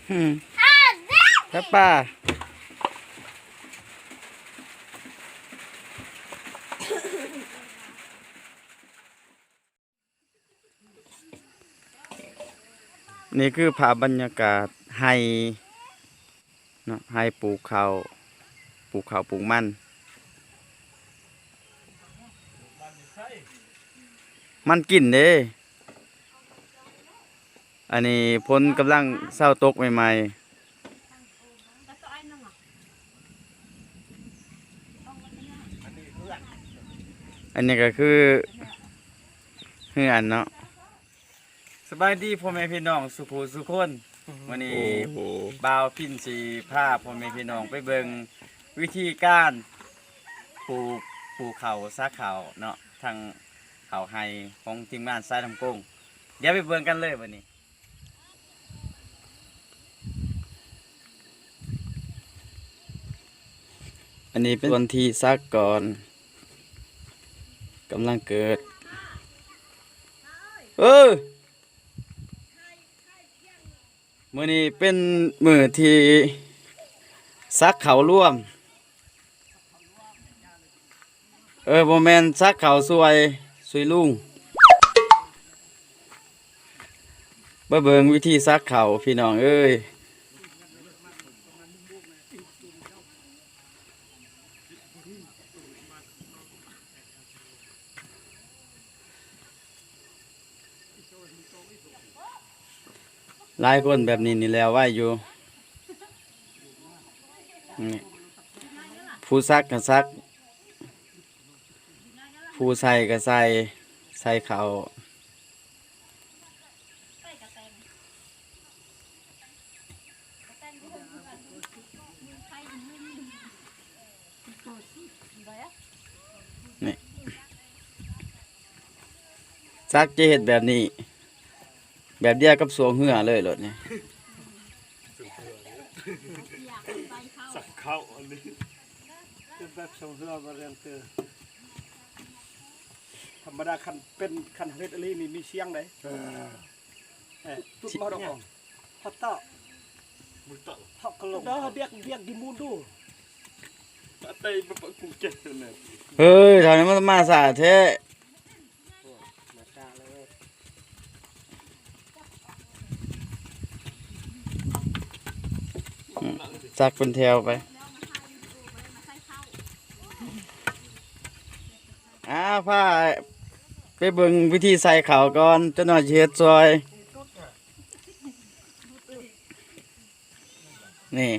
ອືມ ແລ້ວປ້າ ນີ້ຄືພາບບັນຍາກາດໄຮ່ເນາະ, ໄຮ່ປູກເຂົ້າ ປູກເຂົ້າປູກມັນ ມັນກິນເດ້. ອັນນີ້ຝົນກຳລັງເຊົາຕົກໃໝ່ໆ. ອັນນີ້ກໍຄືເຮືອນເນາະ. ສະບາຍດີພໍ່ແມ່ພີ່ນ້ອງສູ່ຜູ້ສູ່ຄົນ. ມື້ນີ້ ໂອ້ໂຫ ບ່າວພິນຊິພາພໍ່ແມ່ພີ່ນ້ອງໄປເບິ່ງວິທີການປູກ ປູກເຂົ້າ ສັກເຂົ້າເນາະ, ທັງເຂົ້າໄຮ່ຂອງທີມງານຊາຍທຳກົງ. ດຽວໄປເບິ່ງກັນເລີຍບັດນີ້. ອັນນີ້ເປັນສ່ວນທີ່ສັກກ່ອນ ກຳລັງເກີດ. ເອີ ມື້ນີ້ເປັນມື້ທີ່ສັກເຂົ້າລວມ. ເອີ ບໍ່ແມ່ນ ສັກເຂົ້າຊ່ວຍ ຊ່ວຍລຸງ. ມາເບິ່ງວິທີສັກເຂົ້າ ພີ່ນ້ອງເອີຍ. ຫຼາຍຄົນແບບນີ້ນີ້ແລ້ວໄວຢູ່. ນີ້ ຜູ້ສັກກໍສັກ ຜູ້ໃສ່ກໍໃສ່ ໃສ່ເຂົ້າ. ນີ້ ສັກຈະເຮັດແບບນີ້ ແບບດຽວກັບຊ່ວງເຮືອເລີຍໂລດນີ້. ສັກເຂົ້າອັນນີ້ ເປັນແບບຊ່ວງເຮືອບໍ່ແມ່ນຄື ທຳມະດາຄັນເປັນ ຄັນເຮັດອີ່ຫຼີນີ້ມີສຽງເດ້. ເອີ ເອີ ຕຸດມາດອກ ຮັດຕະ ມືຕະ ຮັກກະລົງ ດາດຽກ ດຽກດີມູນດູ ຕະໄຕມາປະກຸເຈັດນັ້ນ. ເຮີ້ຍ ທາງນີ້ມັນມາຊ້າແທ້. ອືມ ສັກເປັນແຖວໄປ. ອາ ພາໄປເບິ່ງວິທີໃສ່ເຂົ້າກ່ອນ ຈັກໜ້ອຍຊິເຮັດຊ່ອຍ. ນີ້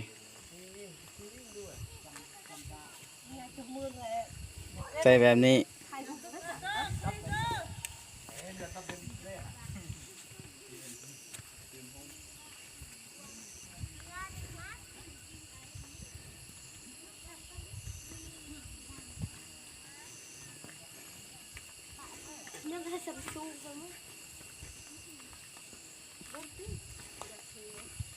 ໃສ່ແບບນີ້.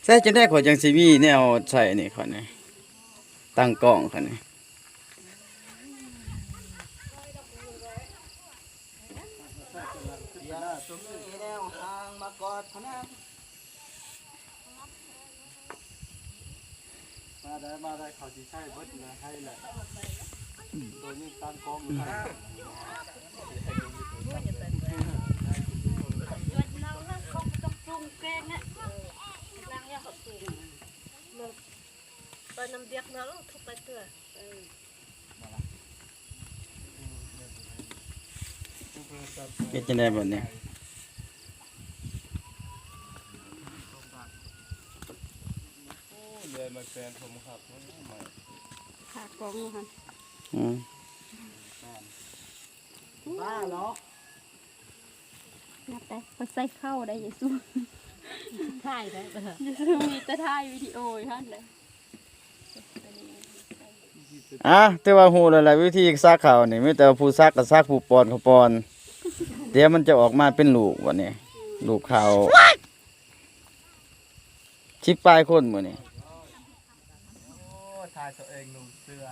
ໃສ່ຈັ່ງໃດຂ້ອຍຈັ່ງຊິມີແນວໃສ່ນີ້ ຂ້ອຍນີ້ ຕັ້ງກ້ອງຂ້ອຍນີ້. ມາໄດ້ ມາໄດ້ ເຂົາຊິໃຊ້ເບິດນະ ໃຫ້ແຫຼະ ໂຕນີ້ຕັ້ງກ້ອງຢູ່ຫັ້ນ. ເຮັດຈັ່ງໃດບັດນີ້? ຂາກອງຢູ່ຫັ້ນ. ອືມ ບ້າເນາະ. ນັບໄປ ຂ້ອຍໃສ່ເຂົ້າໄດ້ ເຢຊູ ຖ່າຍໄດ້ ເຢຊູ ມີແຕ່ຖ່າຍວິດີໂອຢູ່ຫັ້ນແຫຼະ. ອ່າ ຖືວ່າຮູ້ແລ້ວແຫຼະ ວິທີສັກເຂົ້ານີ້ ມີແຕ່ຜູ້ສັກກໍສັກ ຜູ້ປ້ອນກໍປ້ອນ. ດຽວມັນຈະອອກມາເປັນລູກບັດນີ້ ລູກເຂົ້າ. ສິບປາຍຄົນມື້ນີ້ ຕົວເອງນຸ່ງເສື້ອ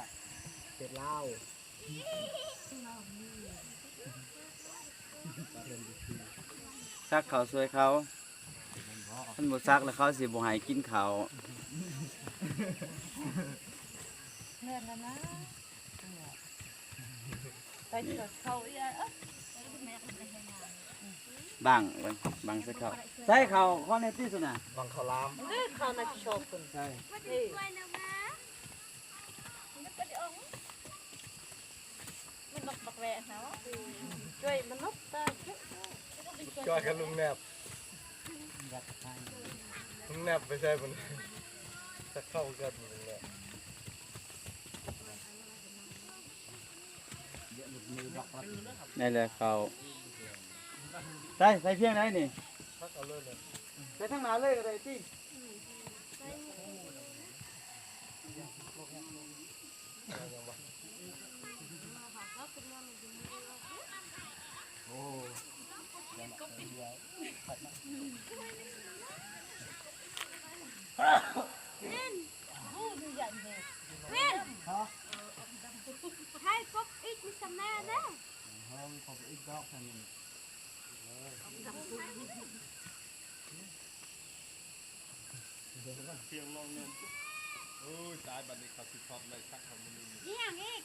ເປັນລາວ ຊັກເຂົ້າຊ່ວຍເຂົາ ຄັນບໍ່ຊັກແລ້ວເຂົາຊິບໍ່ໃຫ້ກິນເຂົ້າ ແມ່ນແລ້ວນະ ໄປເຂົ້າ ເຂົ້າອີ່ ບັງ ບັງໃສ່ເຂົ້າ ໃສ່ເຂົ້າ ຂໍແດ່ຕິຊັ້ນນະ ບັງເຂົ້າຫຼາມ ເອີ ເຂົ້າໃນຊອບເພິ່ນ ໃສ່ ນີ້ ມັນບັກ ບັກແວະຫາວ່າ ຊ່ວຍມະນຸດຕາ ຊ່ວຍກັບລຸງແນບ ລຸງແນບໄປໃສພຸ້ນ ຈັກເຂົ້າກັນລຸງແນບ ໄດ້ແລ້ວເຂົ້າ ໃສ່ ໃສ່ພຽງໃດນີ້ ໃສ່ທາງໜ້າເລີຍກໍໄດ້ຕິ. ໂອ້ຍ ຕາຍ ບັດນີ້ເຂົາຊິຊອບໄດ້ສັກເຂົາມື້ນີ້ ອີຫຍັງອີກ?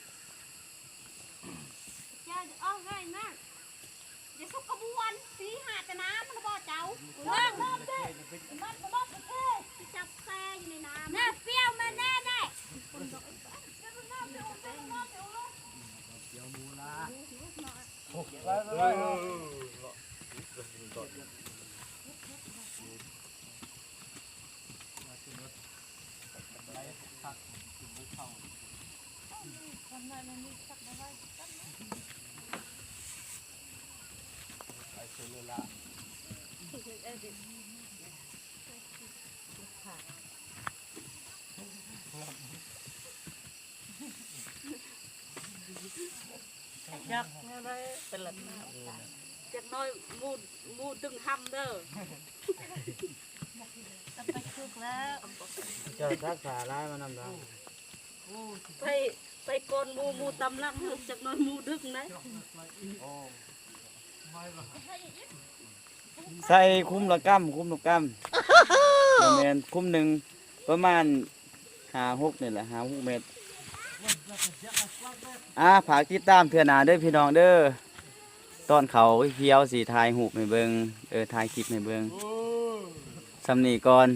ເຈົ້າອອກເລີຍນະ ຢ່າສົກກະບວນ ສີ່ຫ້າຕະນາມັນບໍ່ເຈົ້າ ເບິ່ງ ມັນບໍ່ເຄີຍ ຊິຈັບແຊ່ຢູ່ໃນນ້ຳ ແນ່ ປ່ຽວມາແນ່ ແນ່ ປ່ຽວໝູລະ. ຈັກແນວໃດເປັນລະນາ ຈັກໜ້ອຍໝູ ໝູດຶງຫຳເດີ ໄປຖືກແລ້ວ ເຈົ້າສັກສາຫຼາຍມານຳນະ ໄປ ໄປກ່ອນໝູ ໝູຕາມຫຼັງ ຈັກໜ້ອຍໝູດຶງໄດ໋. ໃສ່ຄຸມລະກຳ ຄຸມລະກຳ ບໍ່ແມ່ນ ຄຸມໜຶ່ງປະມານຫ້າຫົກນີ້ແຫຼະ ຫ້າຫົກແມັດ. ອ່າ ຝາກຕິດຕາມເທື່ອໜ້າເດີພີ່ນ້ອງເດີ ຕອນເຂົ້າພຽວຊິຖ່າຍຮູບໃຫ້ເບິ່ງ ເອີ ຖ່າຍຄລິບໃຫ້ເບິ່ງ ສ່ຳນີ້ກ່ອນ.